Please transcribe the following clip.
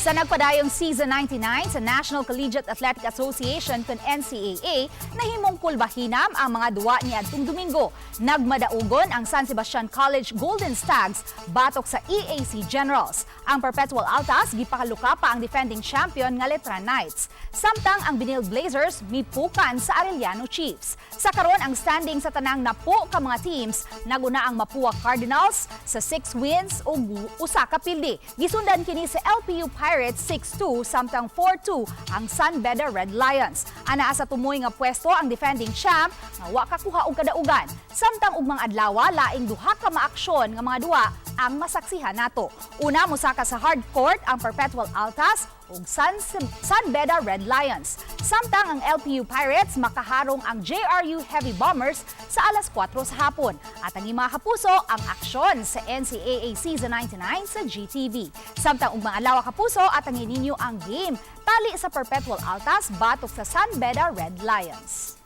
Sa nagpadayong Season 99 sa National Collegiate Athletic Association kon NCAA, nahimong kulbahinam ang mga duwa niadtong Domingo. Nagmadaugon ang San Sebastian College Golden Stags batok sa EAC Generals. Ang Perpetual Altas gipakaluka pa ang defending champion nga Letran Knights. Samtang ang Benilde Blazers mipukan sa Arellano Chiefs. Sa karon, ang standing sa tanang napo ka mga teams, naguna ang Mapua Cardinals sa 6 wins ug usa ka pildi. Gisundan kini sa LPU Pirates 6-2, samtang 4-2 ang San Beda Red Lions. Anaa sa tumoy nga pwesto ang defending champ nga wa kakuha og kadaugan. Samtang ugmang adlaw, laing duha ka maaksyon nga mga duwa ang masaksihan nato. Una, mosaka sa hard court ang Perpetual Altas ug San Beda Red Lions. Samtang ang LPU Pirates makaharong ang JRU Heavy Bombers sa alas 4 sa hapon. At ang mga kapuso, ang aksyon sa NCAA Season 99 sa GTV. Samtang ugmang adlaw, kapuso, at ang ninyo ang game tali sa Perpetual Altas batok sa San Beda Red Lions.